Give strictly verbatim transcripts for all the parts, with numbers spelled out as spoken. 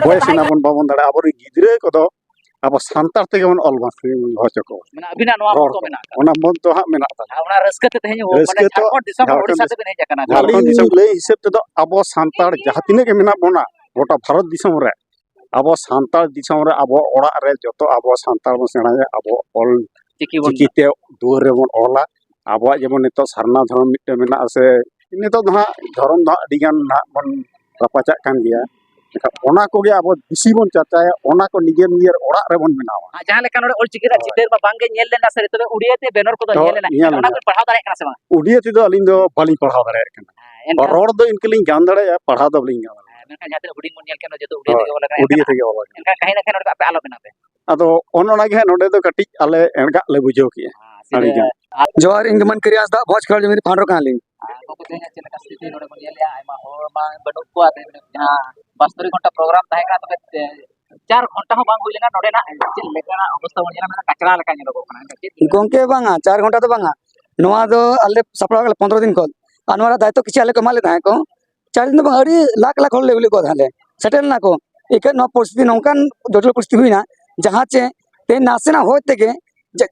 ᱦᱚᱭ ᱥᱮ ᱵᱚᱱ ᱵᱟᱵᱚᱱ ᱫᱟᱲᱮᱭᱟᱜᱼᱟ, ᱟᱵᱚᱨᱮᱱ ᱜᱤᱫᱽᱨᱟᱹ ᱠᱚᱫᱚ ᱟᱵᱚ ᱥᱟᱱᱛᱟᱲ ᱛᱮᱜᱮ ᱵᱚᱱ ᱚᱞ ᱵᱟᱝ ᱦᱚᱪᱚ ᱠᱚᱣᱟ᱾ ᱢᱟᱱᱮ ᱟᱹᱵᱤᱱᱟᱜ ᱱᱚᱣᱟ ᱨᱚᱲ ᱢᱚᱛᱚ ᱠᱚ᱾ ᱢᱮᱱᱟᱜ ᱟᱠᱟᱫᱟ᱾ ᱚᱱᱟ ᱢᱚᱛ ᱫᱚ ᱦᱟᱸᱜ ᱢᱮᱱᱟᱜ ᱛᱟᱵᱚᱱᱟ᱾ ᱟᱨ ᱚᱱᱟ ᱨᱟᱹᱥᱠᱟᱹ ᱛᱮ ᱛᱮᱦᱮᱧ ᱦᱚᱸ ᱢᱟᱱᱮ ᱨᱟᱹᱥᱠᱟᱹ ᱛᱮ ᱡᱷᱟᱲᱠᱷᱚᱸᱰ ᱫᱤᱥᱚᱢ ᱠᱷᱚᱱ ᱡᱷᱟᱲᱠᱷᱚᱸᱰ ᱳᱰᱤᱥᱟ ᱫᱤᱥᱚᱢ᱾ ᱛᱮᱵᱤᱱ ᱦᱮᱡ ᱟᱠᱟᱱᱟ᱾ ᱟᱹᱞᱤᱧ ᱞᱤᱧ ᱞᱟᱹᱭ ᱦᱤᱥᱟᱹᱵ ᱛᱮᱫᱚ ᱟᱵᱚ ᱥᱟᱱᱛᱟᱲ ᱡᱟᱦᱟᱸ ᱛᱤᱱᱟᱹᱜ ᱜᱮ ᱢᱮᱱᱟᱜ ᱵᱚᱱᱟ ᱜᱚᱴᱟ ᱵᱷᱟᱨᱚᱛ ᱫᱤᱥᱚᱢ ᱨᱮ, ᱟᱵᱚ ᱥᱟᱱᱛᱟᱲ ᱫᱤᱥᱚᱢ ᱨᱮ ᱟᱵᱚ ᱚᱲᱟᱜ ᱨᱮ ᱡᱚᱛᱚ ᱟᱵᱚ ᱥᱟᱱᱛᱟᱲ ᱵᱚᱱ ᱥᱮᱬᱟᱭᱟ, ᱟᱵᱚ ᱚᱞ ᱪᱤᱠᱤ ᱵᱚᱱ ᱪᱤᱠᱤᱛᱮ ᱫᱩᱣᱟᱹᱨ ᱨᱮᱵᱚᱱ ᱚᱞᱟ᱾ ᱟᱵᱚᱣᱟᱜ ᱡᱮᱢᱚᱱ ᱱᱤᱛᱚᱜ ᱥᱟᱨᱱᱟ ᱫᱷᱚᱨᱚᱢ ᱢᱤᱫᱴᱮᱱ ᱢᱮᱱᱟᱜᱼᱟ ᱥᱮ, ᱱᱤᱛᱚᱜ ᱫᱚ ᱦᱟᱸᱜ ᱫᱷᱚᱨᱚᱢ ᱫᱚ ᱦᱟᱸᱜ ᱟᱹᱰᱤ ᱜᱟᱱ ᱦᱟᱸᱜ ᱵᱚᱱ ᱨᱟᱯᱟᱪᱟᱜ ᱠᱟᱱ ᱜᱮᱭᱟ᱾ ᱮᱱᱠᱷᱟᱱ ᱚᱱᱟ ᱠᱚᱜᱮ ᱟᱵᱚ ᱵᱮᱥᱤ ᱵᱚᱱ ᱪᱟᱨᱪᱟᱭᱟ, ᱚᱱᱟ ᱠᱚ ᱱᱤᱡᱮᱨ ᱱᱤᱡᱮᱨ ᱚᱲᱟᱜ ᱨᱮᱵᱚᱱ ᱵᱮᱱᱟᱣᱟ᱾ ᱟᱨ ᱡᱟᱦᱟᱸ ᱞᱮᱠᱟ ᱱᱚᱰᱮ ᱚᱞ ᱪᱤᱠᱤ ᱨᱮᱱᱟᱜ ᱦᱳᱭ᱾ ᱪᱤᱛᱟᱹᱨ ᱢᱟ ᱵᱟᱝ ᱜᱮ ᱧᱮᱞ ᱞᱮᱱᱟ ᱥᱮ, ᱛᱚᱵᱮ ᱩᱲᱤᱭᱟ ᱛᱮ ᱵᱮᱱᱚᱨ ᱠᱚᱫᱚ ᱛᱚ ᱧᱮᱞ ᱞᱮᱱᱟ᱾ ᱧᱮᱞ ᱚᱱᱟ ᱞᱮᱱᱟ᱾ ᱠᱚ ᱯᱟᱲᱦᱟᱣ ᱫᱟᱲᱮᱭᱟᱜ ᱠᱟᱱᱟ ᱥᱮ ᱵᱟᱝ? ᱩᱲᱤᱭᱟ ᱛᱮᱫᱚ ᱟᱹᱞᱤᱧ ᱫᱚ ᱵᱟᱹᱞᱤᱧ ᱯᱟᱲᱦᱟᱣ ᱫᱟᱲᱮᱭᱟᱜ ᱠᱟᱱᱟ᱾ ᱦᱮᱸ, ᱮᱱᱠᱷᱟᱱ ᱨᱚᱲ ᱫᱚ ᱤᱱᱠᱟᱹ ᱞᱤᱧ ᱜᱟᱱ ᱫᱟᱲᱮᱭᱟᱜᱼᱟ, ᱯᱟᱲᱦᱟᱣ ᱫᱚ ᱵᱟᱹᱞᱤᱧ ᱜᱟᱱ ᱫᱟᱲᱮᱭᱟᱜᱼᱟ᱾ ᱦᱮᱸ, ᱢᱮᱱᱠᱷᱟᱱ ᱡᱟᱦᱟᱸ ᱛᱤᱱᱟᱹᱜ ᱦᱩᱰᱤᱧ ᱵᱚᱱ ᱧᱮᱞ ᱠᱮᱫ, ᱡᱚᱛᱚ ᱩᱲᱤᱭᱟ ᱦᱳᱭ, ᱛᱮᱜᱮ ᱚᱞ ᱟᱠᱟᱱᱟ᱾ ᱩᱲᱤᱭᱟ ᱮᱱᱠᱷᱟᱱ, ᱛᱮᱜᱮ ᱚᱞ ᱟᱠᱟᱱᱟ᱾ ᱮᱱᱠᱷᱟᱱ ᱠᱟᱹᱦᱤ ᱱᱟᱠᱷᱟᱱ ᱱᱚᱰᱮ ᱫᱚ ᱟᱯᱮ ᱟᱞᱚ ᱵᱮᱱᱟᱣ ᱯᱮ᱾ ᱟᱫᱚ ᱚᱱᱮ ᱚᱱᱟ ᱜᱮ ᱦᱟᱸᱜ ᱱᱚᱰᱮ ᱫᱚ ᱠᱟᱹᱴᱤᱡ ᱟᱞᱮ ᱮᱲᱜᱟᱜ ᱞᱮ ᱵᱩᱡᱷᱟᱹᱣ ᱠᱮᱜᱼᱟ᱾ ᱦᱮᱸ, ᱟᱹᱰᱤ ᱜᱟᱱ᱾ ᱡᱚᱦᱟᱨ, ᱤᱧ ᱫᱚ ᱢᱟᱹᱱ ᱠᱟᱹᱨᱤ ᱦᱟᱸᱥᱫᱟ, ᱵᱷᱚᱸᱡᱽ ᱠᱷᱮᱲ ᱡᱩᱢᱤ ᱨᱮ ᱯᱟᱸᱰᱨᱚ ᱠᱟᱱᱟᱞᱤᱧ᱾ ᱟᱨ ᱜᱚᱢᱠᱮ, ᱛᱮᱦᱮᱧᱟᱜ ᱪᱮᱫ ᱞᱮᱠᱟ ᱥᱛᱷᱤᱛᱤ ᱱᱚᱰᱮ ᱵᱚᱱ ᱧᱮᱞᱮᱜᱼᱟ? ᱟᱭᱢᱟ ᱦᱚᱲ ᱢᱟ ᱵᱟᱹᱱᱩᱜ ᱠᱚᱣᱟ, ᱛᱮᱦᱮᱧ ᱡᱟᱦᱟᱸ ᱵᱟᱥᱛᱚᱨᱤ ᱜᱷᱚᱱᱴᱟ ᱯᱨᱳᱜᱨᱟᱢ ᱛᱟᱦᱮᱸ ᱠᱟᱱᱟ, ᱛᱚᱵᱮ ᱛᱮ-, ᱪᱟᱨ ᱜᱷᱚᱱᱴᱟ ᱦᱚᱸ ᱵᱟᱝ ᱦᱩᱭ ᱞᱮᱱᱟ, ᱱᱚᱰᱮᱱᱟᱜ ᱪᱮᱫ ᱞᱮᱠᱟᱱᱟᱜ ᱚᱵᱚᱥᱛᱷᱟ ᱵᱚᱱ ᱧᱮᱞᱟ, ᱢᱮᱱᱟ ᱠᱟᱪᱨᱟ ᱞᱮᱠᱟ ᱧᱮᱞᱚᱜᱚᱜ ᱠᱟᱱᱟ᱾ ᱮᱱᱠᱷᱟᱱ ᱪᱮᱫ ᱜᱚᱢᱠᱮ, ᱵᱟᱝᱟ, ᱪᱟᱨ ᱜᱷᱚᱱᱴᱟ ᱫᱚ ᱵᱟᱝᱟ, ᱱᱚᱣᱟ ᱫᱚ ᱟᱞᱮ ᱥᱟᱯᱲᱟᱣ ᱠᱟᱜ ᱞᱮ ᱯᱚᱱᱨᱚ ᱫᱤᱱ ᱠᱷᱚᱱ, ᱟᱨ ᱱᱚᱣᱟ ᱨᱮᱭᱟᱜ ᱫᱟᱭᱤᱛᱛᱚ ᱠᱤᱪᱷᱩ ᱟᱞᱮ ᱠᱚ ᱮᱢᱟᱜ ᱞᱮ ᱛᱟᱦᱮᱸ ᱠᱚ, ᱪᱟᱨ ᱫᱤᱱ ᱫᱚ ᱵᱟᱝ, ᱟᱹᱰᱤ ᱞᱟᱠᱷ ᱞᱟᱠᱷ ᱦᱚᱲ ᱞᱮ ᱦᱩᱭ ᱞᱮᱫ ᱠᱚᱣᱟ ᱛᱟᱦᱞᱮ, ᱥᱮᱴᱮᱨ ᱞᱮᱱᱟ ᱠᱚ᱾ ᱮᱱᱠᱷᱟᱱ ᱱᱚᱣᱟ ᱯᱚᱨᱤᱥᱛᱷᱤᱛᱤ ᱱᱚᱝᱠᱟᱱ ᱡᱚᱴᱤᱞ ᱯᱚᱨᱤᱥᱛᱷᱤᱛᱤ ᱦᱩᱭᱱᱟ, ᱡᱟᱦᱟᱸ ᱪᱮ ᱛᱮᱦᱮᱧ ᱱᱟᱥᱮᱱᱟᱜ ᱦᱚᱭ ᱛᱮᱜᱮ ᱡᱮ-,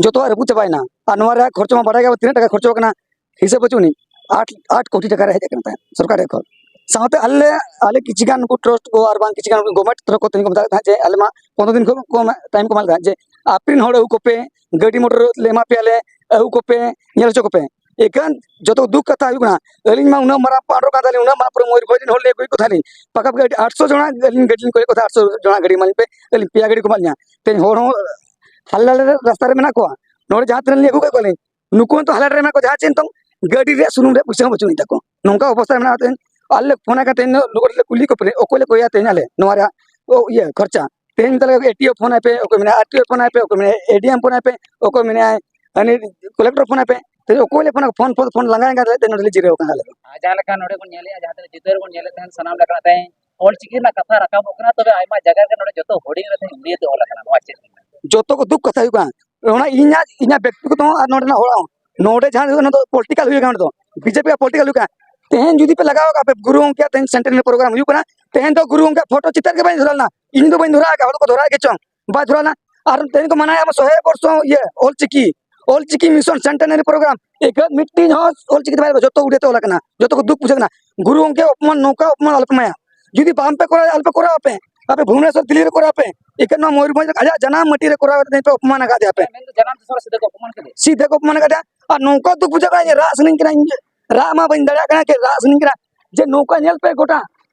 ᱡᱚᱛᱚᱣᱟᱜ ᱨᱟᱹᱯᱩᱫ ᱪᱟᱵᱟᱭᱮᱱᱟ᱾ ᱟᱨ ᱱᱚᱣᱟ ᱨᱮᱭᱟᱜ ᱠᱷᱚᱨᱪᱟ ᱢᱟ ᱵᱟᱲᱟᱭ ᱜᱮᱭᱟ, ᱛᱤᱱᱟᱹᱜ ᱴᱟᱠᱟ ᱠᱷᱚᱨᱪᱟ ᱟᱠᱟᱱᱟ, ᱦᱤᱥᱟᱹᱵ ᱵᱟᱹᱪᱩᱜ ᱟᱹᱱᱤᱡ᱾ ᱟᱴ, ᱟᱴ ᱠᱳᱴᱤ ᱴᱟᱠᱟ ᱨᱮ ᱦᱮᱡ ᱟᱠᱟᱱ ᱛᱟᱦᱮᱸᱫ ᱥᱚᱨᱠᱟᱨ ᱴᱷᱮᱱ ᱠᱷᱚᱱ᱾ ᱥᱟᱶᱛᱮ ᱟᱞᱮ, ᱟᱞᱮ ᱠᱤᱪᱷᱩ ᱜᱟᱱ ᱩᱱᱠᱩ ᱴᱨᱟᱥᱴ ᱠᱚ ᱟᱨ ᱵᱟᱝ ᱠᱤᱪᱷᱩ ᱜᱟᱱ ᱩᱱᱠᱩ ᱜᱚᱵᱷᱢᱮᱱᱴ ᱛᱚᱨᱚᱯ ᱠᱷᱚᱱ ᱛᱮᱦᱮᱧ ᱠᱚ ᱢᱮᱛᱟᱜ ᱞᱮ ᱛᱟᱦᱮᱸᱫ ᱡᱮ ᱟᱞᱮ ᱢᱟ ᱯᱚᱱᱨᱚ ᱫᱤᱱ ᱠᱷᱚᱱ ᱠᱚ ᱴᱟᱭᱤᱢ ᱠᱚ ᱮᱢᱟᱜ ᱞᱮ ᱛᱟᱦᱮᱸᱫ ᱡᱮ ᱟᱯᱮ ᱨᱮᱱ ᱦᱚᱲ ᱟᱹᱜᱩ ᱠᱚᱯᱮ, ᱜᱟᱹᱰᱤ ᱢᱚᱴᱚᱨ ᱞᱮ ᱮᱢᱟ ᱯᱮᱭᱟ ᱞᱮ, ᱟᱹᱜᱩ ᱠᱚᱯᱮ, ᱧᱮᱞ ᱦᱚᱪᱚ ᱠᱚᱯᱮ᱾ ᱮᱱᱠᱷᱟᱱ ᱡᱚᱛᱚ ᱫᱩᱠ ᱠᱟᱛᱷᱟ ᱦᱩᱭᱩᱜ ᱠᱟᱱᱟ, ᱟᱹᱞᱤᱧ ᱢᱟ ᱩᱱᱟᱹᱜ ᱢᱟᱨᱟᱝ ᱯᱟᱸᱰᱨᱚ ᱠᱟᱱ ᱛᱟᱹᱞᱤᱧ, ᱩᱱᱟᱹᱜ ᱢᱟᱨᱟᱝ ᱯᱩᱨᱟᱹ ᱢᱚᱭᱩᱨᱵᱷᱚᱸᱡᱽ ᱨᱮᱱ ᱦᱚᱲ ᱞᱤᱧ ᱟᱹᱜᱩᱭᱮᱫ ᱠᱚ ᱛᱟᱦᱮᱸᱫ ᱞᱤᱧ, ᱯᱟᱠᱟ ᱯᱟᱠᱟ ᱟᱹᱰᱤ ᱟᱴᱥᱚ ᱡᱚᱱᱟ ᱟᱹᱞᱤᱧ ᱜᱟᱹᱰᱤ ᱞᱤᱧ ᱠᱚᱭᱮᱫ ᱠᱚ ᱛᱟᱦᱮᱸᱫ, ᱟᱴᱥᱚ ᱡᱚᱱᱟ ᱜᱟᱹᱰᱤ ᱮᱢᱟᱞᱤᱧ ᱯᱮ, ᱟᱹᱞᱤᱧ ᱯᱮᱭᱟ ᱜᱟᱹᱰᱤ ᱠᱚ ᱮᱢᱟᱞᱤᱧᱟ᱾ ᱛᱮᱦᱮᱧ ᱦᱚᱲ ᱦᱚᱸ ᱦᱟᱞᱮ ᱰᱟᱞᱮ ᱨᱮ ᱨᱟᱥᱛᱟ ᱨᱮ ᱢᱮᱱᱟᱜ ᱠᱚᱣᱟ, ᱱᱚᱰᱮ ᱡᱟᱦᱟᱸ ᱛᱤᱱᱟᱹᱜ ᱞᱤᱧ ᱟᱹᱜᱩ ᱠᱮᱫ ᱠᱚᱣᱟᱞᱤᱧ, ᱱᱩᱠᱩ ᱦᱚᱸᱛᱚ ᱦᱟᱞᱮ ᱰᱟᱞᱮ ᱨᱮ ᱢᱮᱱᱟᱜ ᱠᱚᱣᱟ, ᱡᱟᱦᱟᱸ ᱪᱮ ᱱᱤᱛᱚᱝ ᱜᱟᱹᱰᱤ ᱨᱮᱭᱟᱜ ᱥᱩᱱᱩᱢ ᱨᱮᱭᱟᱜ ᱯᱩᱭᱥᱟᱹ ᱦᱚᱸ ᱵᱟᱹᱪᱩᱜ ᱟᱹᱱᱤᱡ ᱛᱟᱠᱚ᱾ ᱱᱚᱝᱠᱟ ᱚᱵᱚᱥᱛᱟ ᱨᱮ ᱢᱮᱱᱟᱜᱼᱟ᱾ ᱛᱮᱦᱮᱧ ᱟᱞᱮ ᱞᱮ ᱯᱷᱳᱱ ᱟᱠᱟᱫ, ᱛᱮᱦᱮᱧ ᱱᱩᱠᱩ ᱞᱮ ᱠᱩᱞᱤ ᱠᱚ ᱯᱮ, ᱚᱠᱚᱭ ᱞᱮ ᱠᱚᱭᱟ ᱛᱮᱦᱮᱧ ᱟᱞᱮ ᱱᱚᱣᱟ ᱨᱮᱭᱟᱜ, ᱚ, ᱤᱭᱟᱹ ᱠᱷᱚᱨᱪᱟ? ᱛᱮᱦᱮᱧ ᱛᱟᱦᱞᱮ ᱮ ᱴᱤ ᱳ ᱯᱷᱳᱱ ᱟᱭ ᱯᱮ, ᱚᱠᱚᱭ ᱢᱮᱱᱟᱭᱟ ᱟᱨ ᱴᱤ ᱳ ᱯᱷᱳᱱ ᱟᱭ ᱯᱮ, ᱚᱠᱚᱭ ᱢᱮᱱᱟᱭᱟ ᱮ ᱰᱤ ᱮᱢ ᱯᱷᱳᱱ ᱟᱭ ᱯᱮ, ᱚᱠᱚᱭ ᱢᱮᱱᱟᱭᱟ ᱦᱟᱹᱱᱤ ᱠᱚᱞᱮᱠᱴᱚᱨ ᱯᱷᱳᱱ ᱟᱭ ᱯᱮ, ᱛᱮᱦᱮᱧ ᱚᱠᱚᱭ ᱞᱮ ᱯᱷᱳᱱᱟ? ᱯᱷᱳᱱ, ᱯᱷᱳᱱ, ᱯᱷᱳᱱ ᱞᱟᱸᱜᱟ ᱞᱟᱸᱜᱟ ᱛᱮ ᱱᱚᱰᱮ ᱞᱮ ᱡᱤᱨᱟᱹᱣ ᱟᱠᱟᱱᱟ ᱟᱞᱮ ᱫᱚ᱾ ᱟᱨ ᱡᱟᱦᱟᱸ ᱞᱮᱠᱟ ᱱᱚᱰᱮ ᱵᱚᱱ ᱧᱮᱞᱮᱫᱼᱟ, ᱡᱟᱦᱟᱸ ᱛᱤᱱᱟᱹᱜ ᱪᱤᱛᱟᱹᱨ ᱵᱚᱱ ᱧᱮᱞᱮᱫ ᱛᱟᱦᱮᱸᱫ, ᱥᱟᱱᱟᱢ ᱞᱮᱠᱟᱱᱟᱜ ᱛᱮᱦᱮᱧ ᱚᱞ ᱪᱤᱠᱤ ᱨᱮᱱᱟᱜ ᱠᱟᱛᱷᱟ ᱨᱟᱠᱟᱵᱚᱜ ᱠᱟᱱᱟ, ᱛᱚᱵᱮ ᱟᱭᱢᱟ ᱡᱟᱭᱜᱟ ᱨᱮ ᱱᱚᱰᱮ ᱡᱚᱛᱚ ᱦᱩᱰᱤᱧ ᱨᱮ ᱛᱮᱦᱮᱧ ᱩᱲᱤᱭᱟᱹ ᱛᱮ ᱚᱞ ᱟᱠᱟᱱᱟ᱾ ᱱᱚᱣᱟ ᱪᱮᱫ ᱵᱤᱱ ᱢᱮᱱᱟ? ᱡᱚᱛᱚ ᱠᱚ ᱫᱩᱠ ᱠᱟᱛᱷᱟ ᱦᱩᱭᱩᱜ ᱠᱟᱱᱟ, ᱚᱱᱟ ᱤᱧᱟᱹᱜ, ᱤᱧᱟᱹᱜ ᱵᱮᱠᱛᱤᱜᱚᱛᱚ ᱦᱚᱸ ᱟᱨ ᱱᱚᱰᱮᱱᱟᱜ ᱦᱚᱲᱟᱜ ᱦᱚᱸ᱾ ᱱᱚᱰᱮ ᱡᱟᱦᱟᱸ ᱦᱩᱭᱩᱜ ᱠᱟᱱᱟ, ᱚᱱᱟ ᱫᱚ ᱯᱚᱞᱤᱴᱤᱠᱟᱞ ᱦᱩᱭᱩᱜ ᱠᱟᱱᱟ, ᱚᱸᱰᱮ ᱫᱚ ᱵᱤ ᱡᱮ ᱯᱤ ᱟᱜ ᱯᱚᱞᱤᱴᱤᱠᱟᱞ ᱦᱩᱭᱩᱜ ᱠᱟᱱᱟ᱾ ᱛᱮᱦᱮᱧ ᱡᱩᱫᱤ ᱯᱮ ᱞᱟᱜᱟᱣ ᱠᱟᱜᱼᱟ, ᱟᱯᱮ ᱜᱩᱨᱩ ᱜᱚᱢᱠᱮᱭᱟᱜ ᱛᱮᱦᱮᱧ ᱥᱮᱱᱴᱮᱱᱟᱨᱤ ᱯᱨᱳᱜᱨᱟᱢ ᱦᱩᱭᱩᱜ ᱠᱟᱱᱟ, ᱛᱮᱦᱮᱧ ᱫᱚ ᱜᱩᱨᱩ ᱜᱚᱢᱠᱮ ᱯᱷᱳᱴᱳ ᱪᱤᱛᱟᱹᱨ ᱜᱮ ᱵᱟᱹᱧ ᱫᱷᱚᱨᱟᱣ ᱞᱮᱱᱟ, ᱤᱧ ᱫᱚ ᱵᱟᱹᱧ ᱫᱷᱚᱨᱟᱣ ᱟᱠᱟᱫ, ᱦᱚᱲ ᱠᱚ ᱫᱷᱚᱨᱟᱣ ᱜᱮ ᱪᱚᱝ, ᱵᱟᱭ ᱫᱷᱚᱨᱟᱣ ᱞᱮᱱᱟ᱾ ᱟᱨ ᱛᱮᱦᱮᱧ ᱠᱚ ᱢᱟᱱᱟᱣᱮᱫᱼᱟ ᱥᱚᱭ ᱵᱚᱨᱥᱚ ᱤᱭᱟᱹ ᱚᱞᱪᱤᱠᱤ, ᱚᱞᱪᱤᱠᱤ ᱢᱤᱥᱚᱱ ᱥᱮᱱᱴᱮᱱᱟᱨᱤ ᱯᱨᱳᱜᱨᱟᱢ, ᱮᱠᱟᱞ ᱢᱤᱫᱴᱤᱡ ᱦᱚᱸ ᱚᱞᱪᱤᱠᱤ ᱛᱮ ᱵᱟᱭ ᱚᱞ ᱠᱟᱫᱟ, ᱡᱚᱛᱚ ᱩᱰᱤᱭᱟ ᱛᱮ ᱚᱞ ᱟᱠᱟᱱᱟ, ᱡᱚᱛᱚ ᱠᱚ ᱫᱩᱠ ᱵᱩᱡᱷᱟᱹᱜ ᱠᱟᱱᱟ᱾ ᱜᱩᱨᱩ ᱜᱚᱢᱠᱮ ᱚᱯᱚᱢᱟᱱ, ᱱᱚᱝᱠᱟ ᱚᱯᱚᱢᱟᱱ ᱟᱞᱚᱯᱮ ᱮᱢᱟᱭᱟ᱾ ᱡᱩᱫᱤ ᱵᱟᱝ ᱯᱮ ᱠᱚᱨᱟᱣᱟ, ᱟᱞᱚᱯᱮ ᱠᱚᱨᱟᱣ ᱟᱯᱮ, ᱟᱯᱮ ᱵᱷᱩᱵᱽᱱᱮᱥᱚᱨ, ᱫᱤᱞᱞᱤ ᱨᱮ ᱠᱚᱨᱟᱣ ᱯᱮ, ᱮᱠᱮᱱ ᱱᱚᱣᱟ ᱢᱚᱭᱩᱨᱵᱷᱚᱸᱡᱽ ᱨᱮ ᱟᱡᱟᱜ ᱡᱟᱱᱟᱢ ᱢᱟᱹᱴᱤ ᱨᱮ ᱠᱚᱨᱟᱣ ᱠᱟᱛᱮ ᱯᱮ ᱚᱯᱚᱢᱟᱱ ᱟᱠᱟᱫᱮᱭᱟ ᱯᱮ᱾ ᱢᱮᱱᱫᱚ ᱡᱟᱱᱟᱢ ᱫᱤᱥᱚᱢ ᱨᱮ ᱥᱤᱫᱷᱟᱹ ᱠᱚ ᱚᱯᱚᱢᱟᱱ ᱠᱮᱫᱮᱭᱟ᱾ ᱥᱤᱫᱷᱟᱹ ᱠᱚ ᱚᱯᱚᱢᱟᱱ ᱟᱠᱟᱫᱮᱭᱟ᱾ ᱟᱨ ᱱᱚᱝᱠᱟ ᱫᱩᱠ ᱵᱩᱡᱷᱟᱹᱜ ᱠᱟᱱᱟ, ᱤᱧ ᱨᱟᱜ ᱥᱟᱱᱟᱧ ᱠᱟᱱᱟ, ᱤᱧ ᱨᱟᱜ ᱢᱟ ᱵᱟᱹᱧ ᱫᱟᱲᱮᱭᱟᱜ ᱠᱟᱱᱟ, ᱪᱮᱫ ᱨᱟᱜ ᱥᱟᱱᱟᱧ ᱠᱟᱱᱟ ᱡᱮ ᱱᱚᱝᱠᱟ ᱧᱮᱞ ᱯᱮ ᱜᱚᱴᱟ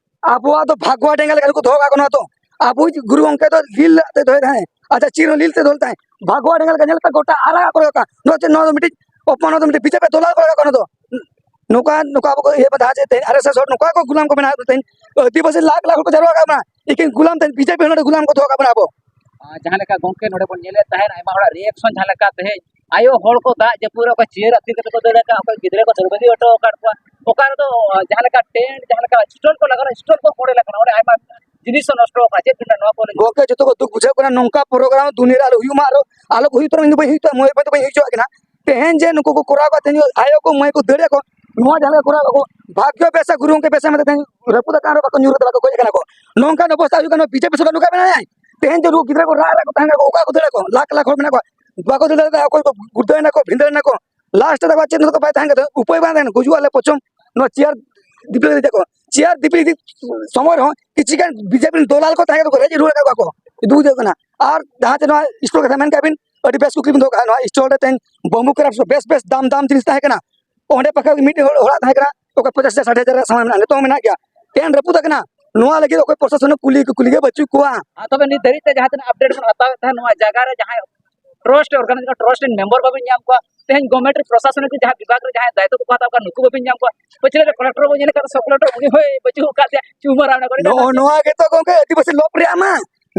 ᱟᱵᱚᱣᱟᱜ ᱫᱚ ᱵᱷᱟᱜᱽᱣᱟ ᱰᱮᱸᱜᱟ ᱞᱮᱠᱟ ᱠᱚ ᱫᱚᱦᱚ ᱠᱟᱜ ᱠᱟᱱᱟ ᱛᱚ᱾ ᱟᱵᱚᱭᱤᱡ ᱜᱩᱨᱩ ᱜᱚᱢᱠᱮ ᱫᱚ ᱞᱤᱞ ᱟᱜ ᱛᱮ ᱫᱚᱦᱚᱭ ᱛᱟᱦᱮᱸᱫ, ᱟᱪᱪᱷᱟ, ᱪᱤᱨ ᱦᱚᱸ ᱞᱤᱞ ᱛᱮ ᱫᱚᱦᱚ ᱞᱮᱫ ᱛᱟᱦᱮᱸᱫ, ᱵᱷᱟᱜᱽᱣᱟ ᱰᱮᱸᱜᱟ ᱞᱮᱠᱟ ᱧᱮᱞ ᱯᱮ ᱜᱚᱴᱟ ᱟᱨᱟᱜ ᱠᱚᱨᱮ ᱠᱟᱱ᱾ ᱱᱚᱣᱟ ᱪᱮᱫ, ᱱᱚᱣᱟ ᱫᱚ ᱢᱤᱫᱴᱤᱡ ᱚᱯᱚᱢᱟᱱ, ᱱᱚᱣᱟ ᱫᱚ ᱢᱤᱫᱴᱤᱡ ᱵᱤᱡᱮᱯᱤ ᱫᱚᱞᱟᱞ ᱠᱚᱨᱮ ᱠᱟᱱ ᱱᱚᱣᱟ ᱫᱚ᱾ ᱱᱚᱝᱠᱟ, ᱱᱚᱝᱠᱟ ᱟᱵᱚ ᱠᱚ ᱤᱭᱟᱹ ᱡᱟᱦᱟᱸ ᱡᱮ ᱛᱮᱦᱮᱧ ᱟᱨ ᱮᱥ ᱮᱥ ᱦᱚᱲ ᱱᱚᱝᱠᱟ ᱠᱚ ᱜᱩᱞᱟᱢ ᱠᱚ ᱵᱮᱱᱟᱣ ᱮᱫ ᱠᱚ ᱛᱮᱦᱮᱧ, ᱟᱹᱫᱤᱵᱟᱹᱥᱤ ᱞᱟᱠᱷ ᱞᱟᱠᱷ ᱦᱚᱲ ᱠᱚ ᱡᱟᱨᱣᱟ ᱠᱟᱜ ᱵᱚᱱᱟ, ᱮᱠᱮᱱ ᱜᱩᱞᱟᱢ ᱛᱮᱦᱮᱧ ᱵᱤᱡᱮᱯᱤ ᱱᱚᱰᱮ ᱜᱩᱞᱟᱢ ᱠᱚ ᱫᱚᱦᱚ ᱠᱟᱜ ᱵᱚᱱᱟ ᱟᱵᱚ᱾ ᱟᱨ ᱡᱟᱦᱟᱸ ᱞᱮᱠᱟ ᱜᱚᱢᱠᱮ ᱱᱚᱰᱮ ᱵᱚᱱ ᱧᱮᱞᱮᱫ ᱛᱟᱦᱮᱸᱫ, ᱟᱭᱢᱟ ᱦᱚᱲᱟᱜ ᱨᱤᱭᱮᱠᱥᱚᱱ ᱡᱟᱦᱟᱸ ᱞᱮᱠᱟ ᱛᱮᱦᱮᱧ ᱟᱭᱳ ᱦᱚᱲ ᱠᱚ ᱫᱟᱜ ᱡᱟᱹᱯᱩᱫ ᱨᱮ ᱚᱠᱚᱭ ᱪᱮᱭᱟᱨ ᱟᱹᱛᱤᱧ ᱠᱟᱛᱮ ᱠᱚ ᱫᱟᱹᱲ ᱟᱠᱟᱫ, ᱚᱠᱚᱭ ᱜᱤᱫᱽᱨᱟᱹ ᱠᱚ ᱫᱟᱹᱲ ᱵᱟᱹᱜᱤ ᱦᱚᱴᱚ ᱟᱠᱟᱫ ᱠᱚᱣᱟ, ᱚᱠᱟ ᱨᱮᱫᱚ ᱡᱟᱦᱟᱸ ᱞᱮᱠᱟ ᱴᱮᱱᱴ, ᱡᱟᱦᱟᱸ ᱞᱮᱠᱟ ᱥᱴᱚᱞ ᱠᱚ ᱞᱟᱜᱟᱣ ᱞᱮᱱᱟ, ᱥᱴᱚᱞ ᱠᱚ ᱠᱚ ᱞᱟᱜᱟᱣ ᱞᱮᱱᱟ, ᱚᱸᱰᱮ ᱟᱭᱢᱟ ᱡᱤᱱᱤᱥ ᱦᱚᱸ ᱱᱚᱥᱴᱚ ᱟᱠᱟᱱᱟ᱾ ᱪᱮᱫ ᱵᱤᱱ ᱢᱮᱱᱟ ᱱᱚᱣᱟ ᱠᱚ ᱞᱟᱹᱜᱤᱫ? ᱜᱚᱢᱠᱮ, ᱡᱚᱛᱚ ᱠᱚ ᱫᱩᱠ ᱵᱩᱡᱷᱟᱹᱜ ᱠᱟᱱᱟ, ᱱᱚᱝᱠᱟ ᱯᱨᱳᱜᱨᱟᱢ ᱫᱩᱱᱤᱭᱟᱹ ᱨᱮ ᱟᱞᱚ ᱦᱩᱭᱩᱜ ᱢᱟ, ᱟᱨᱚ ᱟᱞᱚ ᱠᱚ ᱦᱩᱭᱩᱜ ᱛᱟᱵᱚᱱᱟ, ᱤᱧ ᱫᱚ ᱵᱟᱹᱧ ᱦᱩᱭ ᱦᱚᱪᱚᱣᱟᱜ, ᱢᱚᱭᱩᱨᱵᱷᱚᱸᱡᱽ ᱫᱚ ᱵᱟᱹᱧ ᱦᱩᱭ ᱦᱚᱪᱚᱣᱟᱜ ᱠᱟᱱᱟ᱾ ᱛᱮᱦᱮᱧ ᱡᱮ ᱱᱩᱠᱩ ᱠᱚ ᱠᱚᱨᱟᱣ ᱠᱟᱜ, ᱛᱮᱦᱮᱧ ᱟᱭᱳ ᱠᱚ ᱢᱟᱹᱭ ᱠᱚ ᱫᱟᱹᱲ ᱟᱠᱚ, ᱱᱚᱣᱟ ᱡᱟᱦᱟᱸ ᱞᱮᱠᱟ ᱠᱚᱨᱟᱣ ᱠᱟᱜ ᱠᱚ, ᱵᱷᱟᱜᱽᱭᱚ ᱵᱮᱥᱟ ᱜᱩᱨᱩ ᱜᱚᱢᱠᱮ ᱵᱮᱥᱟ ᱢᱮᱱᱛᱮ ᱛᱮᱦᱮᱧ ᱨᱟᱹᱯᱩᱫ ᱟᱠᱟᱱ ᱨᱮᱦᱚᱸ ᱵᱟᱠᱚ ᱧᱩᱨ ᱠᱟᱫᱟ, ᱵᱟᱠᱚ ᱜᱚᱡ ᱟᱠᱟᱱᱟ ᱠᱚ᱾ ᱱᱚᱝᱠᱟᱱ ᱚᱵᱚᱥᱛᱟ ᱦᱩᱭᱩᱜ ᱠᱟᱱᱟ, ᱵᱤᱡᱮᱯᱤ ᱥᱚᱨᱠᱟᱨ ᱱᱚᱝᱠᱟ ᱢᱮᱱᱟᱭᱟ᱾ ᱛᱮᱦᱮᱧ ᱡᱮ ᱱᱩᱠᱩ ᱜᱤᱫᱽᱨᱟᱹ ᱠᱚ ᱨᱟᱜ ᱨᱟᱜ ᱠᱚ ᱛᱟᱦᱮᱸ ᱠᱟᱱᱟ ᱠᱚ, ᱚᱠᱟ ᱠᱚ ᱫᱟᱹᱲ ᱟᱠᱚ, ᱞᱟᱠᱷ ᱞᱟᱠᱷ ᱦᱚᱲ ᱢᱮᱱᱟᱜ ᱠᱚᱣᱟ, ᱵᱟᱠᱚ ᱫᱟᱹᱲ ᱫᱟᱲᱮᱭᱟᱫᱟ, ᱚᱠᱚᱭ ᱠᱚ ᱜᱩᱲᱫᱟᱹᱣ ᱮᱱᱟ ᱠᱚ, ᱵᱷᱤᱸᱫᱟᱹᱲ ᱮᱱᱟ ᱠᱚ᱾ ᱞᱟᱥᱴ ᱨᱮ ᱛᱟᱠᱚᱣᱟᱜ ᱪᱮᱫ ᱦᱚᱸ ᱵᱟᱭ ᱛᱟᱦᱮᱸ ᱠᱟᱱᱟ, ᱩᱯᱟᱹᱭ ᱵᱟᱝ ᱛᱟᱦᱮᱸ ᱠᱟᱱᱟ, ᱜᱩᱡᱩᱜ ᱟᱞᱮ ᱯᱚᱪᱷᱚᱢ, ᱱᱚᱣᱟ ᱪᱮᱭᱟᱨ ᱫᱤᱯᱤᱞ ᱤᱫᱤ ᱛᱟᱠᱚ᱾ ᱪᱮᱭᱟᱨ ᱫᱤᱯᱤᱞ ᱤᱫᱤ ᱥᱚᱢᱚᱭ ᱨᱮᱦᱚᱸ ᱠᱤᱪᱷᱩ ᱜᱟᱱ ᱵᱤᱡᱮᱯᱤ ᱨᱮᱱ ᱫᱚᱞᱟᱞ ᱠᱚ ᱛᱟᱦᱮᱸ ᱠᱟᱱᱟ, ᱠᱚ ᱨᱮᱡ ᱨᱩᱣᱟᱹᱲ ᱟᱠᱟᱫ ᱠᱚᱣᱟ ᱠᱚ, ᱫᱩᱠ ᱵᱩᱡᱷᱟᱹᱜ ᱠᱟᱱᱟ᱾ ᱟᱨ ᱡᱟᱦᱟᱸ ᱪᱮ ᱱᱚᱣᱟ ᱥᱴᱚᱞ ᱠᱟᱛᱷᱟ ᱢᱮᱱ ᱠᱟᱜ ᱵᱤᱱ, ᱟᱹᱰᱤ ᱵᱮᱥ ᱠᱩᱠᱞᱤ ᱵᱤᱱ ᱫᱚᱦᱚ ᱠᱟᱜᱼᱟ᱾ ᱱᱚᱣᱟ ᱥᱴᱚᱞ ᱨᱮ ᱛᱮᱦᱮᱧ ᱵᱟᱢᱵᱩ ᱠᱨᱟᱯᱴ ᱵᱮᱥ ᱵᱮᱥ ᱫᱟᱢ ᱫᱟᱢ ᱡᱤᱱᱤᱥ ᱛᱟᱦᱮᱸ ᱠᱟᱱᱟ, ᱚᱸᱰᱮ ᱯᱟᱠᱟ ᱢᱤᱫ ᱦᱚᱲ ᱚᱲᱟᱜ ᱛᱟᱦᱮᱸ ᱠᱟᱱᱟ, ᱚᱠᱟ ᱯᱚᱧᱪᱟᱥ ᱦᱟᱡᱟᱨ ᱥᱟᱴ ᱦᱟᱡᱟᱨ ᱨᱮᱭᱟᱜ ᱥᱟᱢᱟᱱ ᱢᱮᱱᱟᱜᱼᱟ, ᱱᱤᱛᱚᱝ ᱦᱚᱸ ᱢᱮᱱᱟᱜ ᱜᱮᱭᱟ᱾ ᱛᱮᱦᱮᱧ ᱨᱟᱹᱯᱩᱫ ᱟᱠᱟᱱᱟ, ᱱᱚᱣᱟ ᱞᱟᱹᱜᱤᱫ ᱚᱠᱚᱭ ᱯᱨᱚᱥᱟᱥᱚᱱ ᱠᱩᱞᱤ, ᱠᱩᱞᱤ ᱜᱮ ᱵᱟᱹᱪᱩᱜ ᱠᱚᱣᱟ᱾ ᱟᱨ ᱛᱚᱵᱮ ᱱᱤᱛ ᱫᱷᱟᱹᱨᱤᱡ ᱛᱮ ᱡᱟᱦᱟᱸ ᱛᱤᱱᱟᱹᱜ ᱟᱯᱰᱮᱴ ᱵᱚᱱ ᱦᱟᱛᱟᱣᱮᱫ ᱛᱟᱦᱮᱸᱫ, ᱱᱚᱣᱟ ᱡᱟᱭᱜᱟ ᱨᱮ ᱡᱟᱦᱟᱸᱭ ᱴᱨᱟᱥᱴ ᱚᱨᱜᱟᱱᱟᱭᱤᱡ ᱠᱟᱱᱟ, ᱴᱨᱟᱥᱴ ᱨᱮᱱ ᱢᱮᱢᱵᱟᱨ ᱵᱟᱵᱤᱱ ᱧᱟᱢ ᱠᱚᱣᱟ᱾ ᱛᱮᱦᱮᱧ ᱜᱚᱵᱷᱢᱮᱱᱴ ᱨᱮ ᱯᱨᱚᱥᱟᱥᱚᱱᱤᱠ ᱡᱟᱦᱟᱸ ᱵᱤᱵᱷᱟᱜᱽ ᱨᱮ ᱡᱟᱦᱟᱸᱭ ᱫᱟᱭᱤᱛᱛᱚ ᱠᱚ ᱦᱟᱛᱟᱣ ᱠᱚᱣᱟ, ᱱᱩᱠᱩ ᱵᱟᱵᱤᱱ ᱧᱟᱢ ᱠᱚᱣᱟ᱾ ᱯᱟᱹᱪᱷᱞᱟᱹ ᱨᱮ ᱠᱚᱞᱮᱠᱴᱚᱨ ᱵᱚᱱ ᱧᱮᱞ ᱟᱠᱟᱫ, ᱥᱚᱵ ᱠᱚᱞᱮᱠᱴᱚᱨ ᱩᱱᱤ ᱦᱚᱸᱭ ᱵᱟᱹᱪᱩᱜ ᱟᱠᱟᱫ ᱛᱟᱭᱟ, ᱪᱩᱢᱟᱹ ᱨᱟᱣᱱᱟ ᱠᱚᱨᱮ᱾ ᱱᱚᱜᱼᱚ ᱱᱚᱣᱟ ᱜᱮᱛᱚ ᱜᱚᱢᱠᱮ ᱟᱹᱫᱤᱵᱟᱹᱥᱤ ᱞᱚᱵᱽ ᱨᱮᱭᱟᱜ ᱢᱟ,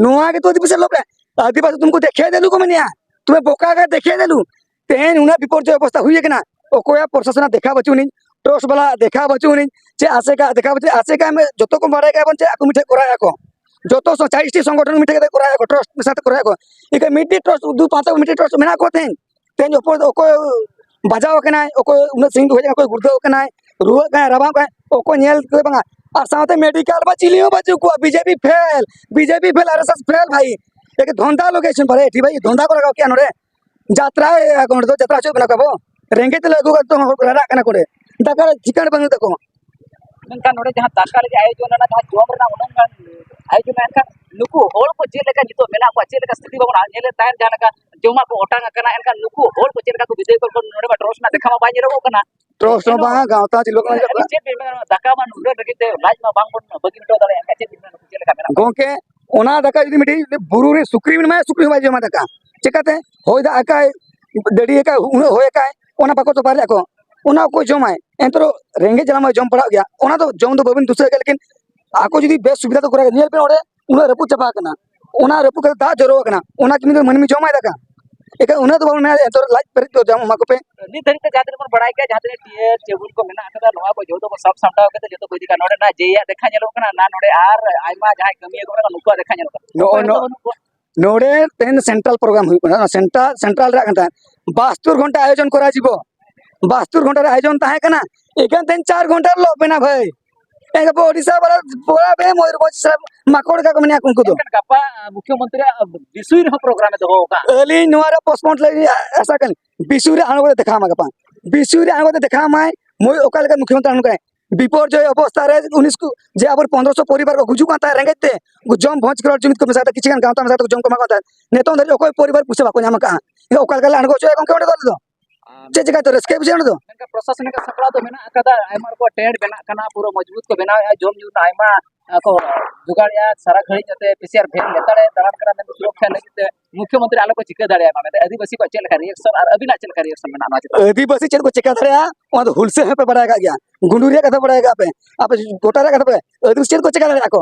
ᱱᱚᱣᱟ ᱜᱮᱛᱚ ᱟᱹᱫᱤᱵᱟᱹᱥᱤ ᱞᱚᱵᱽ ᱨᱮᱭᱟᱜ᱾ ᱟᱹᱫᱤᱵᱟᱹᱥᱤ ᱛᱩᱢᱠᱩ ᱫᱮᱠᱷᱮ ᱫᱮᱞᱩ ᱠᱚ ᱢᱮᱱᱮᱜᱼᱟ, ᱛᱩᱢᱮ ᱵᱚᱠᱟ ᱜᱮ ᱫᱮᱠᱷᱮ ᱫᱮᱞᱩ᱾ ᱛᱮᱦᱮᱧ ᱩᱱᱟᱹᱜ ᱵᱤᱯᱚᱨᱡᱚᱭ ᱚᱵᱚᱥᱛᱷᱟ ᱦᱩᱭ ᱟᱠᱟᱱᱟ, ᱚᱠᱚᱭᱟᱜ ᱯᱨᱚᱥᱟᱥᱚᱱᱟᱜ ᱫᱮᱠᱷᱟ ᱵᱟᱹᱪᱩᱜ ᱟᱹᱱᱤᱡ, ᱴᱨᱟᱥᱴ ᱵᱟᱞᱟ ᱫᱮᱠᱷᱟ ᱵᱟᱹᱪᱩᱜ ᱟᱹᱱᱤᱡ, ᱪᱮ ᱟᱥᱮᱠᱟ ᱫᱮᱠᱷᱟ ᱵᱟᱹᱪᱩᱜ, ᱟᱥᱮᱠᱟ ᱢᱮ-, ᱡᱚᱛᱚ ᱠᱚ ᱵᱟᱲᱟᱭ ᱜᱮᱭᱟ ᱵᱚᱱ ᱪᱮ ᱟᱠᱚ ᱢᱤᱫᱴᱷᱮᱱ ᱠᱚᱨᱟᱣᱮᱫᱼᱟ ᱠᱚ, ᱡᱚᱛᱚ ᱥᱚ-, ᱪᱟᱞᱤᱥ ᱴᱤ ᱥᱚᱝᱜᱚᱴᱷᱚᱱ ᱢᱤᱫᱴᱷᱮᱱ ᱠᱟᱛᱮ ᱠᱚᱨᱟᱣᱮᱫᱼᱟ ᱠᱚ, ᱴᱨᱟᱥᱴ ᱢᱮᱥᱟ ᱛᱮ ᱠᱚᱨᱟᱣᱮᱫᱼᱟ ᱠᱚ᱾ ᱤᱱᱠᱟᱹ ᱢᱤᱫᱴᱤᱡ ᱴᱨᱟᱥᱴ ᱩᱫᱩᱜ ᱯᱟᱱᱛᱮ ᱢᱤᱫᱴᱤᱡ ᱴᱨᱟᱥᱴ ᱢᱮᱱᱟᱜ ᱠᱚ ᱛᱮᱦᱮᱧ᱾ ᱛᱮᱦᱮᱧ ᱚᱠᱚᱭ ᱫᱚ, ᱚᱠᱚᱭ ᱵᱟᱡᱟᱣ ᱟᱠᱟᱱᱟᱭ, ᱚᱠᱚᱭ ᱩᱱᱟᱹᱜ ᱥᱟᱺᱜᱤᱧ ᱠᱚ ᱦᱮᱡ ᱟᱠᱟᱱᱟ, ᱚᱠᱚᱭ ᱜᱩᱲᱫᱟᱹᱣ ᱟᱠᱟᱱᱟᱭ, ᱨᱩᱣᱟᱹᱜ ᱠᱟᱱᱟᱭ, ᱨᱟᱵᱟᱝ ᱠᱟᱱᱟᱭ, ᱚᱠᱚᱭ ᱧᱮᱞ ᱠᱚ ᱵᱟᱝᱟ᱾ ᱟᱨ ᱥᱟᱶᱛᱮ ᱢᱮᱰᱤᱠᱮᱞ ᱢᱟ ᱪᱤᱞᱤ ᱦᱚᱸ ᱵᱟᱹᱪᱩᱜ ᱠᱚᱣᱟ᱾ ᱵᱤᱡᱮᱯᱤ ᱯᱷᱮᱞ, ᱵᱤᱡᱮᱯᱤ ᱯᱷᱮᱞ, ᱟᱨ ᱮᱥ ᱮᱥ ᱯᱷᱮᱞ ᱵᱷᱟᱭ᱾ ᱮᱠᱮ ᱫᱷᱚᱱᱫᱟ ᱞᱳᱠᱮᱥᱚᱱ ᱯᱟᱨᱮ ᱮᱴᱷᱤ ᱵᱷᱟᱭ, ᱫᱷᱚᱱᱫᱟ ᱠᱚ ᱞᱟᱜᱟᱣ ᱠᱮᱭᱟ ᱱᱚᱰᱮ᱾ ᱡᱟᱛᱨᱟ ᱮ, ᱱᱚᱰᱮ ᱫᱚ ᱡᱟᱛᱨᱟ ᱦᱚᱪᱚᱭ ᱠᱟᱱᱟ ᱠᱚ ᱟᱵᱚ᱾ ᱨᱮᱸᱜᱮᱡ ᱛᱮᱞᱮ ᱟᱹᱜᱩ ᱠᱟᱜ ᱛᱮ ᱦᱚᱲ ᱠᱚ ᱨᱟᱨᱟᱜ ᱠᱟᱱᱟ ᱠᱚ ᱚᱸᱰᱮ᱾ ᱫᱟᱠᱟ ᱨᱮ ᱴᱷᱤᱠᱟᱹᱱ ᱵᱟᱹᱱᱩᱜ ᱛᱟᱠᱚᱣᱟ᱾ ᱢᱮᱱᱠᱷᱟᱱ ᱱᱚᱰᱮ ᱡᱟᱦᱟᱸ ᱫᱟᱠᱟ ᱞᱟᱹᱜᱤᱫ ᱟᱭᱳᱡᱚᱱ ᱨᱮᱱᱟᱜ ᱡᱟᱦᱟᱸ ᱡᱚᱢ ᱨᱮᱱᱟᱜ ᱩᱱᱟᱹᱜ ᱜᱟᱱ ᱟᱭᱳᱡᱚᱱ ᱢᱮᱱᱟᱜᱼᱟ, ᱮᱱᱠᱷᱟᱱ ᱱᱩᱠᱩ ᱦᱚᱲ ᱠᱚ ᱪᱮᱫ ᱞᱮᱠᱟ ᱱᱤᱛᱚᱜ ᱢᱮᱱᱟᱜ ᱠᱚᱣᱟ, ᱪᱮᱫ ᱞᱮᱠᱟ ᱥᱛᱷᱤᱛᱤ ᱵᱟᱵᱚᱱ ᱧᱮᱞᱮᱫ ᱛᱟᱦᱮᱸᱫ, ᱡᱟᱦᱟᱸ ᱞᱮᱠᱟ ᱡᱚᱢᱟᱜ ᱠᱚ ᱚᱴᱟᱝ ᱟᱠᱟᱱᱟ, ᱮᱱᱠᱷᱟᱱ ᱱᱩᱠᱩ ᱦᱚᱲ ᱠᱚ ᱪᱮᱫ ᱞᱮᱠᱟ ᱠᱚ ᱵᱤᱫᱟᱹᱭ ᱠᱚ, ᱱᱚᱰᱮ ᱢᱟ ᱴᱨᱚᱥᱴ ᱨᱮᱱᱟᱜ ᱫᱮᱠᱷᱟ ᱢᱟ ᱵᱟᱭ ᱧᱮᱞᱚᱜᱚᱜ ᱠᱟᱱᱟ᱾ ᱴᱨᱚᱥᱴ ᱦᱚᱸ ᱵᱟᱝ, ᱜᱟᱶᱛᱟ ᱪᱮᱫ ᱵᱟᱠᱚ ᱧᱮᱞᱚᱜ ᱠᱟᱱᱟ᱾ ᱟᱹᱵᱤᱱ ᱪᱮᱫ ᱵᱤᱱ ᱢᱮᱱᱟ, ᱫᱟᱠᱟ ᱢᱟ ᱱᱩᱱᱟᱹᱜ ᱞᱟᱹᱜᱤᱫ ᱛᱮ ᱞᱟᱡ ᱢᱟ ᱵᱟᱝ ᱵᱚᱱ ᱵᱟᱹᱜᱤ ᱦᱚᱴᱚ ᱫᱟᱲᱮᱭᱟᱜᱼᱟ, ᱮᱱᱠᱷᱟᱱ ᱪᱮᱫ ᱵᱤᱱ ᱢᱮᱱᱟ, ᱪᱮᱫ ᱞᱮᱠᱟ ᱢᱮᱱᱟᱜ ᱠᱚᱣᱟ? ᱜᱚᱢᱠᱮ, ᱚᱱᱟ ᱫᱟᱠᱟ ᱡᱩᱫᱤ ᱢᱤᱫᱴᱤᱡ ᱵᱩᱨᱩ ᱨᱮ ᱥᱩᱠᱨᱤ ᱵᱤᱱ ᱮᱢᱟᱭᱟ, ᱥᱩᱠᱨᱤ ᱦᱚᱸ ᱵᱟᱭ ᱡᱚᱢᱟ ᱫᱟᱠᱟ᱾ ᱪᱮᱠᱟᱛᱮ? ᱦᱚᱭ ᱫᱟᱜ ᱟᱠᱟᱭ, ᱰᱟᱹᱰᱤ ᱟᱠᱟᱭ, ᱩᱱᱟᱹᱜ ᱦᱚᱭ ᱟᱠᱟᱭ, ᱚᱱᱟ ᱵᱟᱠᱚ ᱛᱚᱯᱟ ᱫᱟᱲᱮᱭᱟᱜᱼᱟ ᱠᱚ᱾ ᱚᱱᱟ ᱚᱠᱚᱭ ᱡᱚᱢᱟᱭ? ᱮᱱᱛᱮ ᱨᱮᱦᱚᱸ ᱨᱮᱸᱜᱮᱡ ᱡᱟᱞᱟ ᱢᱟ ᱡᱚᱢ ᱯᱟᱲᱟᱜ ᱜᱮᱭᱟ, ᱚᱱᱟ ᱫᱚ ᱡᱚᱢ ᱫᱚ ᱵᱟᱹᱵᱤᱱ ᱫᱩᱥᱟᱹᱭᱟ, ᱞᱮᱠᱤᱱ ᱟᱠᱚ ᱡᱩᱫᱤ ᱵᱮᱥ ᱥᱩᱵᱤᱫᱷᱟ ᱛᱮᱠᱚ ᱠᱚᱨᱟᱣᱟ, ᱧᱮᱞ ᱯᱮ ᱚᱸᱰᱮ ᱩᱱᱟᱹᱜ ᱨᱟᱹᱯᱩᱫ ᱪᱟᱵᱟ ᱟᱠᱟᱱᱟ, ᱚᱱᱟ ᱨᱟᱹᱯᱩᱫ ᱠᱟᱛᱮ ᱫᱟᱜ ᱡᱚᱨᱚ ᱟᱠᱟᱱᱟ, ᱚᱱᱟ ᱠᱤ ᱢᱤᱫ ᱢᱟᱹᱱᱢᱤ ᱡᱚᱢᱟᱭ ᱫᱟᱠᱟ? ᱮᱱᱠᱷᱟᱱ ᱩᱱᱟᱹᱜ ᱫᱚ ᱵᱟᱵᱚᱱ ᱢᱮᱱᱟ ᱮᱱᱛᱮ ᱞᱟᱡ ᱯᱮᱨᱮᱡ ᱫᱚ ᱡᱚᱢ ᱮᱢᱟ ᱠᱚᱯᱮ᱾ ᱱᱤᱛ ᱫᱷᱟᱹᱨᱤᱡ ᱛᱮ ᱡᱟᱦᱟᱸ ᱛᱤᱱᱟᱹᱜ ᱵᱚᱱ ᱵᱟᱲᱟᱭ ᱠᱮᱫᱟ, ᱡᱟᱦᱟᱸ ᱛᱤᱱᱟᱹᱜ ᱴᱤᱭᱟᱨ ᱪᱮ ᱵᱩᱞ ᱠᱚ ᱢᱮᱱᱟᱜ ᱟᱠᱟᱫᱟ, ᱱᱚᱣᱟ ᱠᱚ ᱡᱚᱛᱚ ᱠᱚ ᱥᱟᱵ ᱥᱟᱢᱴᱟᱣ ᱠᱟᱛᱮ ᱡᱚᱛᱚ ᱠᱚ ᱤᱫᱤ ᱠᱟᱜᱼᱟ᱾ ᱱᱚᱰᱮ ᱱᱟ ᱡᱮᱭᱟᱜ ᱫᱮᱠᱷᱟ ᱧᱮᱞᱚᱜ ᱠᱟᱱᱟ, ᱱᱟ ᱱᱚᱰᱮ ᱟᱨ ᱟᱭᱢᱟ ᱡᱟᱦᱟᱸᱭ ᱠᱟᱹᱢᱤᱭᱟᱹ ᱠᱚ ᱢᱮᱱᱟᱜ ᱠᱚᱣᱟ, ᱱᱩᱠᱩᱣᱟᱜ ᱫᱮᱠᱷᱟ ᱧᱮᱞᱚᱜ ᱠᱟᱱᱟ᱾ ᱱᱚᱜᱼᱚ ᱚᱠᱚᱭ ᱦᱚᱸᱛᱚ ᱱᱚ-, ᱵᱟᱹᱱᱩᱜ ᱠᱚᱣᱟ᱾ ᱱᱚᱰᱮ ᱛᱮᱦᱮᱧ ᱫᱚ ᱥᱮᱱᱴᱨᱟᱞ ᱯᱨᱳᱜᱨᱟᱢ ᱦᱩᱭᱩᱜ ᱠᱟᱱᱟ, ᱚᱱᱟ ᱥᱮᱱᱴᱨᱟᱞ, ᱥᱮᱱᱴᱨᱟᱞ ᱨᱮᱭᱟᱜ ᱠᱟᱱ ᱛᱟᱦᱮᱸᱫ᱾ ᱵᱟᱦᱟᱛᱛᱳᱨ ᱜᱷᱚᱱᱴᱟ ᱟᱭᱳᱡᱚᱱ ᱠᱚᱨᱟ ᱡᱤᱵᱚ, ᱵᱟᱦᱟᱛᱛᱳᱨ ᱜᱷᱚᱱᱴᱟ ᱨᱮ ᱟᱭᱳᱡᱚᱱ ᱛᱟᱦᱮᱸ ᱠᱟᱱᱟ, ᱮᱠᱮᱱ ᱛᱮᱦᱮᱧ ᱪᱟᱨ ᱜᱷᱚᱱᱴᱟ ᱨᱮ ᱞᱚᱵ ᱮᱱᱟ ᱵᱷᱟᱭ᱾ ᱮᱱᱠᱷᱟᱱ ᱟᱵᱚ ᱳᱰᱤᱥᱟ ᱵᱟᱞᱟ, ᱵᱚᱞᱟ ᱵᱮ ᱢᱚᱭᱩᱨᱵᱷᱚᱸᱡᱽ ᱥᱮ ᱢᱟᱠᱚᱲ ᱞᱮᱠᱟ ᱠᱚ ᱢᱮᱱᱮᱜᱼᱟ ᱩᱱᱠᱩ ᱫᱚ᱾ ᱮᱱᱠᱷᱟᱱ ᱜᱟᱯᱟ ᱢᱩᱠᱷᱭᱚᱢᱚᱱᱛᱨᱤᱭᱟᱜ ᱵᱤᱥᱩᱭ ᱨᱮᱦᱚᱸ ᱯᱨᱳᱜᱨᱟᱢ ᱮ ᱫᱚᱦᱚ ᱟᱠᱟᱫᱼᱟ᱾ ᱟᱹᱞᱤᱧ ᱱᱚᱣᱟ ᱨᱮ ᱯᱳᱥᱴᱯᱳᱱ ᱞᱟᱹᱜᱤᱫ ᱟᱥᱟ ᱠᱟᱱᱟ, ᱵᱤᱥᱩᱭ ᱨᱮ ᱟᱬᱜᱚ ᱠᱟᱛᱮ ᱫᱮᱠᱷᱟᱣ ᱢᱟ ᱜᱟᱯᱟ, ᱵᱤᱥᱩᱭ ᱨᱮ ᱟᱬᱜᱚ ᱠᱟᱛᱮ ᱫᱮᱠᱷᱟᱣ ᱢᱟᱭ, ᱢᱚᱭᱩᱨ ᱚᱠᱟ ᱞᱮᱠᱟ ᱢᱩᱠᱷᱭᱚᱢᱚᱱᱛᱨᱤ ᱟᱬᱜᱚ ᱠᱟᱱᱟᱭ᱾ ᱵᱤᱯᱚᱨᱡᱚᱭ ᱚᱵᱚᱥᱛᱷᱟ ᱨᱮ ᱩᱱᱤᱥ ᱠᱚ, ᱡᱮ ᱟᱵᱚ ᱯᱚᱱᱫᱽᱨᱚᱥᱚ ᱯᱚᱨᱤᱵᱟᱨ ᱠᱚ ᱜᱩᱡᱩᱜ ᱠᱟᱱ ᱛᱟᱦᱮᱸᱫ ᱨᱮᱸᱜᱮᱡ ᱛᱮ, ᱩᱱᱠᱩ ᱡᱚᱢ ᱵᱷᱚᱸᱡᱽ ᱠᱨᱚᱲ ᱡᱩᱢᱤᱫ ᱠᱚ ᱢᱮᱥᱟ ᱠᱟᱛᱮ ᱠᱤᱪᱷᱩ ᱜᱟᱱ ᱜᱟᱶᱛᱟ ᱢᱮᱥᱟ ᱠᱟᱛᱮ ᱠᱚ ᱡᱚᱢ ᱠᱚ ᱮᱢᱟ ᱠᱚ ᱛᱟᱦᱮᱸᱫ, ᱱᱤᱛᱚᱝ ᱫᱷᱟᱹᱨᱤᱡ ᱚᱠᱚᱭ ᱯᱚᱨᱤᱵᱟᱨ ᱯᱩᱭᱥᱟᱹ ᱵᱟᱠᱚ ᱧᱟᱢ ᱟᱠᱟᱫᱼᱟ᱾ ᱮᱱᱠᱷᱟᱱ ᱚᱠᱟ ᱞᱮᱠᱟ ᱞᱮ ᱟᱬᱜᱚ ᱦᱚᱪᱚᱭᱟ ᱜᱚᱢᱠᱮ ᱚᱸᱰᱮ ᱫᱚ ᱟᱞᱮ ᱫᱚ? ᱪᱮᱫ ᱪᱤᱠᱟᱹᱭ ᱛᱮ ᱨᱟᱹᱥᱠᱟᱹ ᱵᱩᱡᱷᱟᱹᱜᱼᱟ ᱚᱸᱰᱮ ᱫᱚ? ᱢᱮᱱᱠᱷᱟᱱ ᱯᱨᱚᱥᱟᱥᱚᱱᱤᱠ ᱥᱟᱯᱲᱟᱣ ᱫᱚ ᱢᱮᱱᱟᱜ ᱟᱠᱟᱫᱟ, ᱟᱭᱢᱟ ᱨᱚᱠᱚᱢ ᱴᱮᱱᱴ ᱵᱮᱱᱟᱜ ᱠᱟᱱᱟ, ᱯᱩᱨᱟᱹ ᱢᱚᱡᱽᱵᱩᱛ ᱠᱚ ᱵᱮᱱᱟᱣᱮᱫᱼᱟ, ᱡᱚᱢ ᱧᱩ ᱨᱮᱱᱟᱜ ᱟᱭᱢᱟ, ᱟ, ᱠᱚ ᱡᱚᱜᱟᱲᱮᱫᱼᱟ, ᱥᱟᱨᱟ ᱜᱷᱟᱹᱲᱤᱡ ᱡᱟᱛᱮ ᱯᱤ ᱥᱤ ᱟᱨ ᱵᱷᱮᱱ ᱞᱮᱛᱟᱲᱮ ᱫᱟᱬᱟᱱ ᱠᱟᱱᱟ, ᱢᱮᱱᱫᱚ ᱥᱩᱨᱚᱠᱠᱷᱟ ᱞᱟᱹᱜᱤᱫ ᱛᱮ ᱢᱩᱠᱷᱭᱚᱢᱚᱱᱛᱨᱤ ᱟᱞᱚ ᱠᱚ ᱪᱤᱠᱟᱹ ᱫᱟᱲᱮᱭᱟᱜ ᱢᱟ ᱢᱮᱱᱛᱮ᱾ ᱟᱹᱫᱤᱵᱟᱹᱥᱤ ᱠᱚᱣᱟᱜ ᱪᱮᱫ ᱞᱮᱠᱟ ᱨᱤᱭᱮᱠᱥᱚᱱ ᱟᱨ ᱟᱹᱵᱤᱱᱟᱜ ᱪᱮᱫ ᱞᱮᱠᱟ ᱨᱤᱭᱮᱠᱥᱚᱱ ᱢᱮᱱᱟᱜᱼᱟ ᱱᱚᱣᱟ ᱪᱮᱛᱟᱱ? ᱟᱹᱫᱤᱵᱟᱹᱥᱤ ᱪᱮᱫ ᱠᱚ ᱪᱤᱠᱟᱹ ᱫᱟᱲᱮᱭᱟᱜᱼᱟ, ᱚᱱᱟ ᱫᱚ ᱦᱩᱞᱥᱟᱹᱭ ᱦᱚᱸᱯᱮ ᱵᱟᱲᱟᱭ ᱟᱠᱟᱫ ᱜᱮᱭᱟ, ᱜᱩᱸᱰᱩᱨᱤᱭᱟᱹ ᱠᱟᱛᱷᱟ ᱵᱟᱲᱟᱭ ᱟᱠᱟᱫ ᱯᱮ, ᱟᱯᱮ ᱜᱚᱴᱟ ᱨᱮᱭᱟᱜ ᱠᱟᱛᱷᱟ ᱯᱮ, ᱟᱹᱫᱤᱵᱟᱹᱥᱤ ᱪᱮᱫ ᱠᱚ ᱪᱤᱠᱟᱹ ᱫᱟᱲᱮᱭᱟᱜᱼᱟ ᱠᱚ?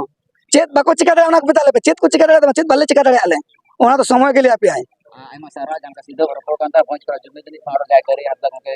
ᱪᱮᱫ ᱵᱟᱠᱚ ᱪᱤᱠᱟᱹ ᱫᱟᱲᱮᱭᱟᱜᱼᱟ, ᱚᱱᱟ ᱠᱚ ᱢᱮᱛᱟ ᱞᱮᱯᱮ᱾ ᱪᱮᱫ ᱠᱚ ᱪᱤᱠᱟᱹ ᱫᱟᱲᱮᱭᱟᱜᱼᱟ, ᱪᱮᱫ ᱵᱟᱞᱮ ᱪᱤᱠᱟᱹ ᱫᱟᱲᱮᱭᱟᱜᱼᱟ ᱞᱮ, ᱚᱱᱟ ᱫᱚ ᱥᱚᱢᱚᱭ ᱜᱮ ᱞᱟᱹᱭ ᱟᱯᱮᱭᱟᱭ᱾ ᱟᱭᱢᱟ ᱥᱟᱨᱦᱟᱣ, ᱡᱟᱦᱟᱸ ᱞᱮᱠᱟ ᱥᱤᱫᱷᱟᱹ ᱨᱚᱯᱚᱲ ᱠᱟᱱ ᱛᱟᱦᱮᱸ, ᱵᱷᱚᱸᱡᱽ ᱠᱚᱲᱟ ᱡᱩᱢᱤᱫ ᱨᱤᱱᱤᱡ ᱯᱟᱣᱲᱟ ᱡᱟᱦᱟᱸᱭ ᱠᱟᱹᱨᱤ ᱦᱟᱸᱥᱫᱟ ᱜᱚᱢᱠᱮ